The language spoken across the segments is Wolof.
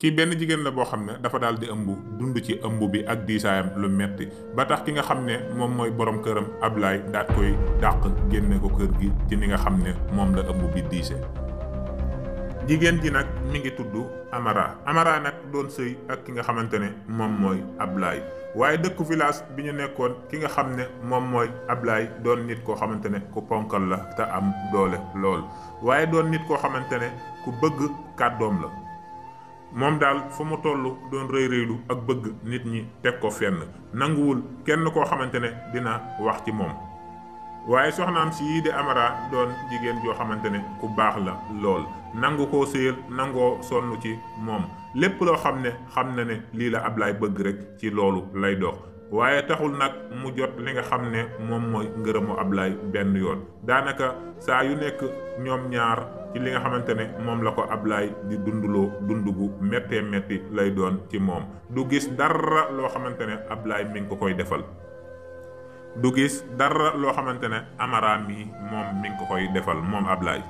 kii benn jigéen la boo xam ne dafa daal di ëmb dund ci ëmb bi ak diisaayam lu metti ba tax ki nga xam ne moom mooy borom këram Ablaye daat koy dàq génne ko kër gi ci ni nga xam ne moom la ëmb bi diise. jigéen ji nag mi ngi tudd Amara nag doon sëy ak ki nga xamante ne moom mooy Ablaye waaye dëkku village bi ñu nekkoon ki nga xam ne moom mooy Ablaye doon nit koo xamante ne ku ponkal la te am doole lool waaye doon nit koo xamante ne ku bëgg kàddoom la. moom daal fu mu toll doon rëy rëylu ak bëgg nit ñi teg ko fenn nanguwul kenn koo xamante ne dina wax ci moom waaye soxnaam si yii di Amara doon jigéen joo xamante ne ku baax la lool nangu koo sëyal nangoo sonn ci moom lépp loo xam na ne lii la Ablaye bëgg rek ci loolu lay dox waaye taxul nag mu jot li nga xam ne moom mooy ngërëmu Ablaye benn yoon daanaka saa yu nekk ñoom ñaar ci li nga xamante ne moom la ko Ablaye di dunduloo dund gu méttee métti lay doon ci moom du gis dara loo xamante ne Ablaye mi ngi ko koy defal du gis dara loo xamante ne Amara mi moom mi ngi ko koy defal moom Ablaye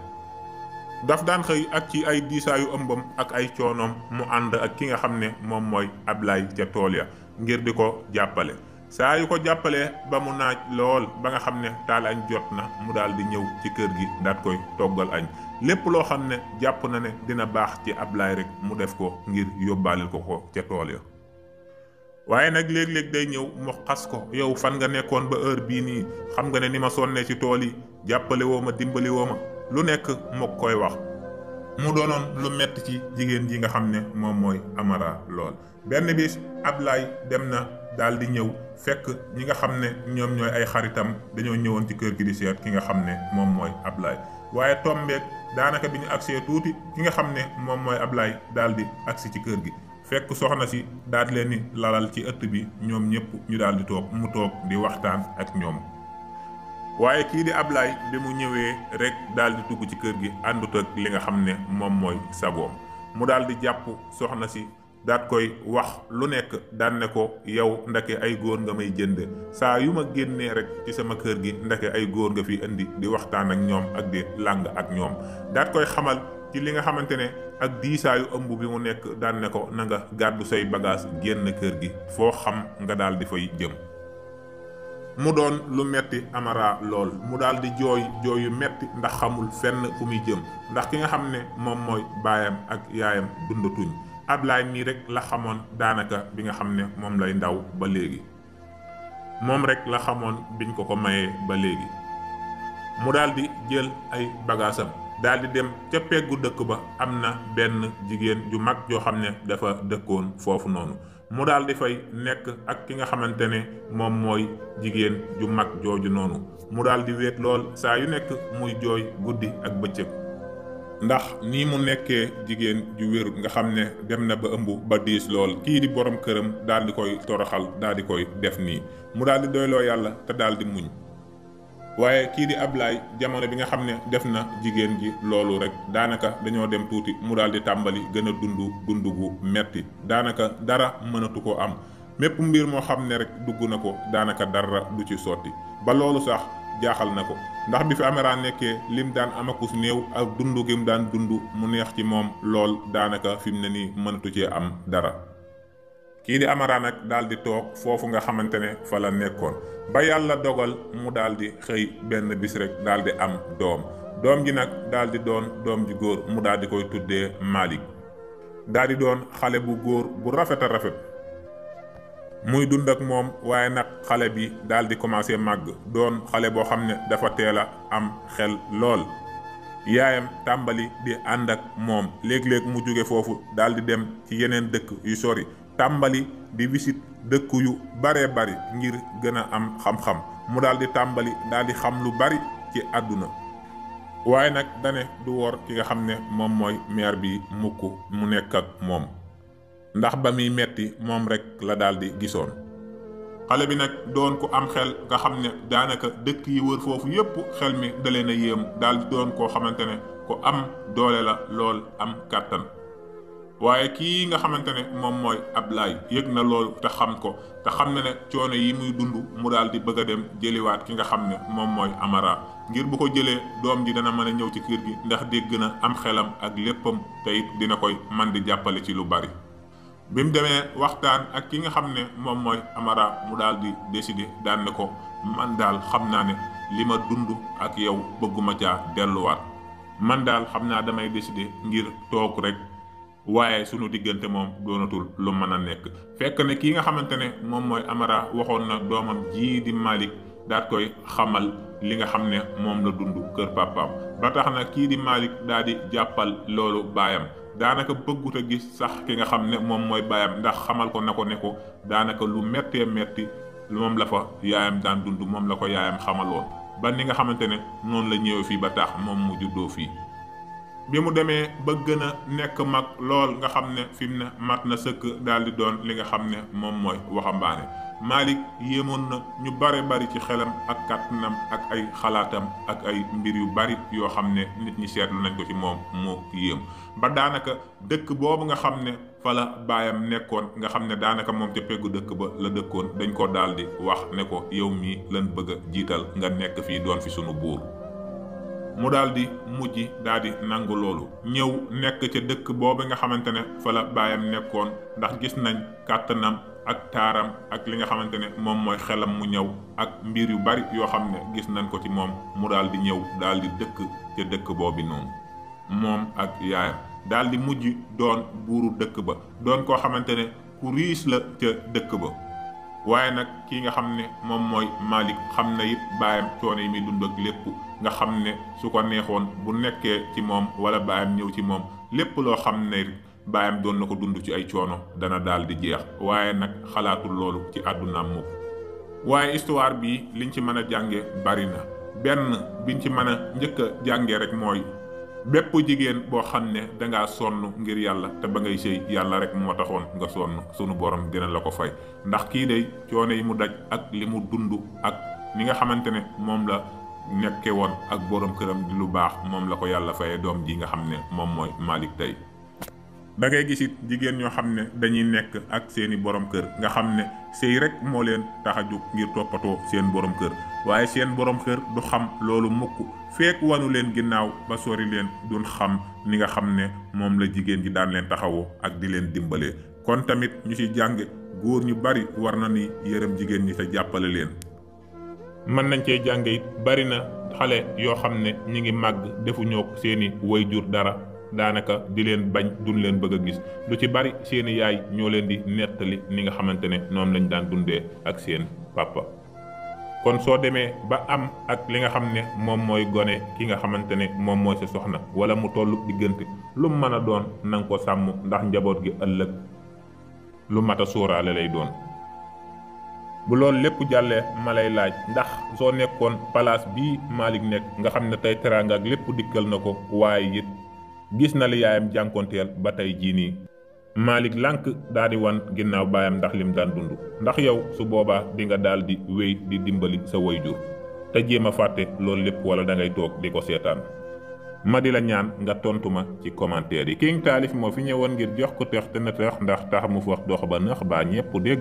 daf daan xëy ak ci ay diisaayu ëmbam ak ay coonoom mu ànd ak ki nga xam ne moom mooy Ablaye ca tool ya ngir di ko jàppale saa yu ko jàppalee ba mu naaj lool ba nga xam ne taal añ jot na mu daal di ñëw ci kër gi daat koy toggal añ lépp loo xam ne jàpp na ne dina baax ci Ablaye rek mu def ko ngir yóbbaalil ko ca tool ya waaye nag léeg-léeg day ñëw mu xas ko yow fan nga nekkoon ba heure bii nii xam nga ne ni ma sonnee ci tool yi jàppale woo ma dimbali woo ma lu nekk mu koy wax mu doonoon lu metti ci jigéen ji nga xam ne moom mooy Amara lool benn bis Ablaye dem na daal di ñëw fekk ñi nga xam ne ñoom ñooy ay xaritam dañoo ñëwoon ci kër gi di seet ki nga xam ne moom mooy Ablaye waaye tombeek daanaka bi ñu agsee tuuti ki nga xam ne moom mooy Ablaye daal di agsi ci kër gi fekk soxna si daal di leen ni lalal ci ëtt bi ñoom ñëpp ñu daal di toog mu toog di waxtaan ak ñoom waaye kii di Ablaye bi mu ñëwee rek daal di dugg ci kër gi àndut ak li nga xam ne moom mooy sagoom mu daal di jàpp soxna si daat koy wax lu nekk daan ne ko yow ndake ay góor nga may jënd saa yu ma génnee rek ci sama kër gi ndake ay góor nga fi indi di waxtaan ak ñoom ak di làng ak ñoom daat koy xamal ci li nga xamante ne ak diisaayu ëmb bi mu nekk daan ne ko na nga gàddu say bagage génn kër gi foo xam nga daal di fay jëm mu doon lu metti Amara lool mu daal di jooy yu metti ndax xamul fenn fu muy jëm ndax ki nga xam ne moom mooy baayam ak yaayam dundatuñ Ablaye mii rek la xamoon daanaka bi nga xam ne moom lay ndaw ba léegi moom rek la xamoon biñ ko mayee ba léegi mu daal di jël ay bagaasam daal di dem ca peggu dëkk ba am na benn jigéen ju mag joo xam ne dafa dëkkoon foofu noonu mu daal di fay nekk ak ki nga xamante ne moom mooy jigéen ju mag jooju noonu mu daal di wéet lool saa yu nekk muy jooy guddi ak bëccëg ndax nii mu nekkee jigéen ju wér nga xam ne dem na ba ëmb ba diis lool kii di borom këram daal di koy toroxal daal di koy def nii mu daal di doyloo yàlla te daal di muñ waaye kii di Ablaye jamono bi nga xam ne def na jigéen ji loolu rek daanaka dañoo dem tuuti mu daal di tàmbali gën a dund gu metti daanaka dara mënatu ko am mépp mbir moo xam ne rek dugg na ko daanaka dara du ci sotti ba loolu sax jaaxal na ko ndax bi fi Amara nekkee lim daan amakus néew ak dund gi mu daan dund mu neex ci moom lool daanaka fi mu ne nii mënatu cee am dara kii di Amara nag daal di toog foofu nga xamante ne fa la nekkoon ba yàlla dogal mu daal di xëy benn bis rek daal di am doom ji nag daal di doon doom ji góor mu daal di koy tuddee Malick daal di doon xale bu góor bu rafet a rafet muy dund ak moom waaye nag xale bi daal di commencé màgg doon xale boo xam ne dafa teel a am xel lool yaayam tàmbali di ànd ak moom léeg-léeg mu jóge foofu daal di dem ci yeneen dëkk yu sori tàmbali di wisit dëkk yu baree bari ngir gën a am xam-xam mu daal di tàmbali daal di xam lu bari ci àdduna waaye nag dane du wor ki nga xam ne moom mooy maire bi mukk mu nekk ak moom ndax ba muy metti moom rek la daal di gisoon xale bi nag doon ku am xel nga xam ne daanaka dëkk yi wër foofu yépp xel mi da leen a yéem daal di doon koo xamante ne ku am doole la lool am kàttan waaye kii nga xamante ne moom mooy Ablaye yëg na loolu te xam ko te xam na ne coono yi muy dund mu daal di bëgg a dem jëliwaat ki nga xam ne moom mooy Amara ngir bu ko jëlee doom ji dana mën a ñëw ci kër gi ndax dégg na am xelam ak léppam te it dina koy man di jàppale ci lu bari. bi mu demee waxtaan ak ki nga xam ne moom mooy Amara mu daal di décider daan ne ko man daal xam naa ne li ma dund ak yow bëgguma caa delluwaat man daal xam naa damay décider ngir toog rek waaye sunu diggante moom doonatul lu mën a nekk. fekk ne kii nga xamante ne moom mooy Amara waxoon na doomam jii di Malick daal koy xamal li nga xam ne moom la dund kër papaam ba tax na kii di Malick daal di jàppal loolu baayam. daanaka bëggut a gis sax ki nga xam ne moom mooy baayam ndax xamal ko na ko ne ko daanaka lu méttee métti moom la fa yaayam daan dund moom la ko yaayam xamaloon ba ni nga xamante ne noonu la ñëwee fii ba tax moom mu juddoo fii. bi mu demee ba gën a nekk mag lool nga xam ne fi mu ne mat na sëkk daal di doon li nga xam ne moom mooy waxambaane Malick yéemoon na ñu bare bari ci xelam ak kàttanam ak ay xalaatam ak ay mbir yu bari yoo xam ne nit ñi seetlu nañ ko ci moom mu yéem ba daanaka dëkk boobu nga xam ne fa la baayam nekkoon nga xam ne daanaka moom ca peggu dëkk ba la dëkkoon dañ ko daal di wax ne ko yow mii lan bëgg a jiital nga nekk fii doon fi sunu buur. mu daal di mujj daal di nangu loolu ñëw nekk ca dëkk boobu nga xamante ne fa la baayam nekkoon ndax gis nañ kàttanam ak taaram ak li nga xamante ne moom mooy xelam mu ñëw ak mbir yu bari yoo xam ne gis nañ ko ci moom mu daal di ñëw daal di dëkk ca dëkk boobu noonu moom ak yaayam daal di mujj doon buuru dëkk ba doon koo xamante ne ku riis la ca dëkk ba. waaye nag kii nga xam ne moom mooy Malick xam na it baayam coono yi muy dund ak lépp nga xam ne su ko neexoon bu nekkee ci moom wala baayam ñëw ci moom lépp loo xam ne baayam doon na ko dund ci ay coono dana daal di jeex waaye nag xalaatul loolu ci àddunaam mukk. waaye histoire bi liñ ci mën a jànge bari na benn biñ ci mën a njëkk a jànge rek mooy bépp jigéen boo xam ne dangaa sonn ngir yàlla te ba ngay sëy yàlla rek moo taxoon nga sonn sunu borom dina la ko fay ndax kii day coono yi mu daj ak li mu dund ak ni nga xamante ne moom la nekke woon ak borom këram di lu baax moom la ko yàlla faye doom ji nga xam ne moom mooy Malick tey. da ngay gis it jigéen ñoo xam ne dañuy nekk ak seeni borom kër nga xam ne sëy rek moo leen tax a jóg ngir toppatoo seen borom kër waaye seen borom kër du xam loolu mukk fekk wanu leen ginnaaw ba sori leen duñ xam ni nga xam ne moom la jigéen ji daan leen taxawoo ak di leen dimbalee. kon tamit ñu ci jànge góor ñu bari war na ni yërëm jigéen ñi te jàppale leen. mën nañ cee jànge it bari na xale yoo xam ne ñi ngi màgg defuñoo seeni waajur dara daanaka di leen bañ duñ leen bëgg a gis lu ci bari seeni yaay ñoo leen di nettali ni nga xamante ne noonu lañ daan dundee ak seen papa. kon soo demee ba am ak li nga xam ne moom mooy gone ki nga xamante ne moom mooy sa soxna wala mu tollu diggante lu mu mën a doon na nga ko sàmm ndax njaboot gi ëllëg lu mat a sóoraale lay doon. bu loolu lépp jàllee ma lay laaj ndax soo nekkoon palaas bii Malick nekk nga xam ne tey teraanga ak lépp dikkal na ko waaye it gis na li yaayam jànkoonteel ba tey jii nii Malick lànk daal di wan ginnaaw baayam ndax lim daan dund ndax yow su boobaa di nga daal di wéy di dimbali sa waajur te jéem a fàtte loolu lépp wala da ngay toog di ko seetaan. ma di la ñaan nga tontu ma ci commentaire yi King Taalif moo fi ñëwoon ngir jox ko teex te na teex ndax tax mu wax dox ba nëx baa ñépp dégg